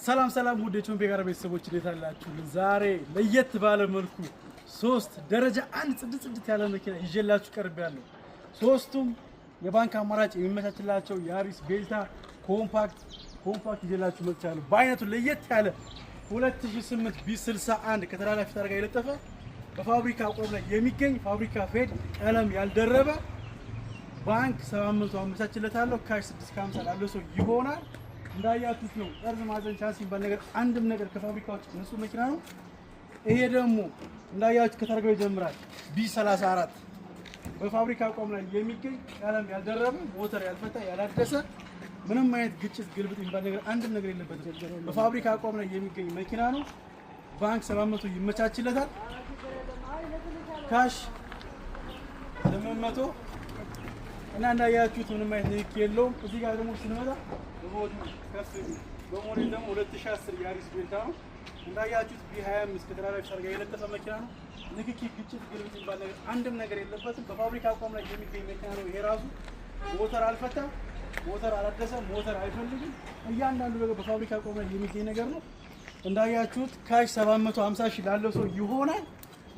ሰላም ሰላም፣ ውድ የቾምቤ ጋር ቤተሰቦች፣ እንዴት አላችሁ? ዛሬ ለየት ባለ መልኩ ሶስት ደረጃ አንድ ጽድት ጽድት ያለ መኪና ይዤላችሁ ቀርቤያለሁ። ሶስቱም የባንክ አማራጭ የሚመቻችላቸው ያሪስ ቤልታ compact ይዤላችሁ መጥቻለሁ። በአይነቱ ለየት ያለ 2008 B61 ከተላላፊ ታርጋ የለጠፈ፣ በፋብሪካ አቋም ላይ የሚገኝ፣ ፋብሪካ ፌድ ቀለም ያልደረበ፣ ባንክ 700 አመቻችለታለሁ። Cash 650 ላለው ሰው ይሆናል። እንዳያችሁት ነው። ጠርዝ፣ ማዕዘን፣ ቻንስ የሚባል ነገር አንድም ነገር ከፋብሪካዎች ንጹህ መኪና ነው። ይሄ ደግሞ እንዳያችሁት ከታርጋው ይጀምራል። B34 በፋብሪካ አቋም ላይ የሚገኝ፣ ቀለም ያልደረበ፣ ሞተር ያልፈታ፣ ያላደሰ፣ ምንም አይነት ግጭት፣ ግልብጥ የሚባል ነገር አንድም ነገር የለበትም። በፋብሪካ አቋም ላይ የሚገኝ መኪና ነው። ባንክ 700 ይመቻችለታል። Cash 800 እና እንዳያችሁት ምንም አይነት ንክኪ የለውም። እዚህ ጋር ደግሞ ስንመጣ በሞዴል ከፍ በሞዴል ደግሞ 2010 ያሪስ ቤልታ ነው። እንዳያችሁት B25 ከተላላፊ ታርጋ የለጠፈ መኪና ነው። ንክኪ፣ ግጭት፣ ግልብጥ የሚባል ነገር አንድም ነገር የለበትም። በፋብሪካ አቋም ላይ የሚገኝ መኪና ነው። ይሄ ራሱ ሞተር አልፈታም፣ ሞተር አላደሰም፣ ሞተር አይፈልግም። እያንዳንዱ ነገር በፋብሪካ አቋም ላይ የሚገኝ ነገር ነው። እንዳያችሁት cash 750 ሺህ ላለው ሰው ይሆናል።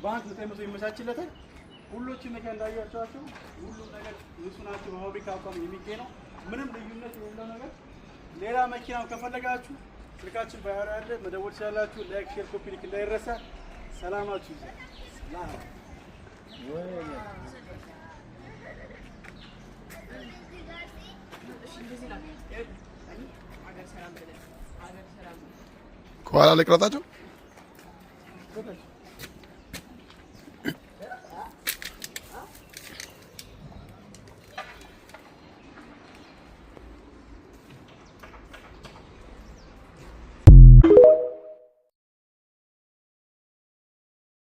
ባንክ 900 ይመቻችለታል። ሁሎቹ መኪና እንዳያቸዋቸው ሁሉም ነገር ንጹህ ናቸው። በፋብሪካ አቋም የሚገኝ ነው። ምንም ልዩነት የሌለው ነገር። ሌላ መኪናም ከፈለጋችሁ ስልካችን bio ላይ ያለ መደወል ትችላላችሁ። Like፣ share፣ copy link እንዳይረሳ። ሰላማችሁ ይብዛ። ሰላም። እንደዚህ ናት። ሀገር ሰላም ብለን ሀገር ሰላም ከኋላ ልቅረጣቸው።